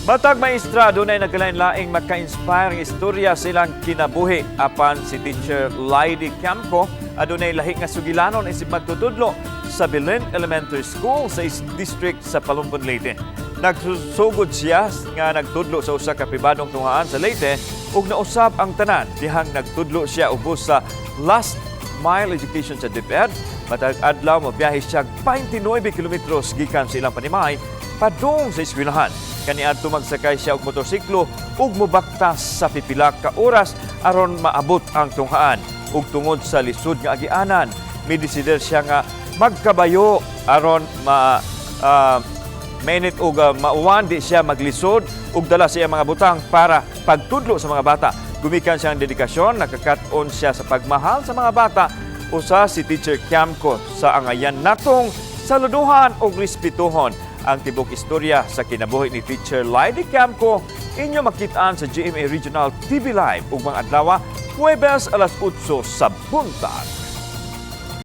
Matag maestra, dunay nagkalain-laing maka-inspire nga istorya sa ilang kinabuhi. Apan si Teacher Lady Camco, adunay lahi nga sugilanon isip magtutudlo sa Belen Elementary School sa East District sa Palumpon, Leyte. Nagsugod siya nga nagtudlo sa usa ka pribadong tunghaan sa Leyte ug nausab ang tanan dihang nagtudlo siya ubos sa last mile education sa DepEd. Matag adlaw mobiyahe siya 29 kilometros gikan sa ilang panimay padung sa eskwelahan. Kaniadto magsakay siya og motorsiklo ug mobaktas sa pipila ka oras aron maabot ang tunghaan. Ug tungod sa lisod nga agianan, midesider siya nga magkabayo aron ma mainit og mauwan, di siya maglisod ug dala siya mga butang para pagtudlo sa mga bata. Gumikan siyang dedikasyon, nakakat-on siya sa pagmahal sa mga bata. Usa si Teacher Kiamco sa angayan natong saluduhan ug respetuhon. Ang tibok istorya sa kinabuhi ni Teacher Lady Kiamco inyo makitaan sa GMA Regional TV Live ug mga adlaw, Huwebes, alas 8 sa buntag.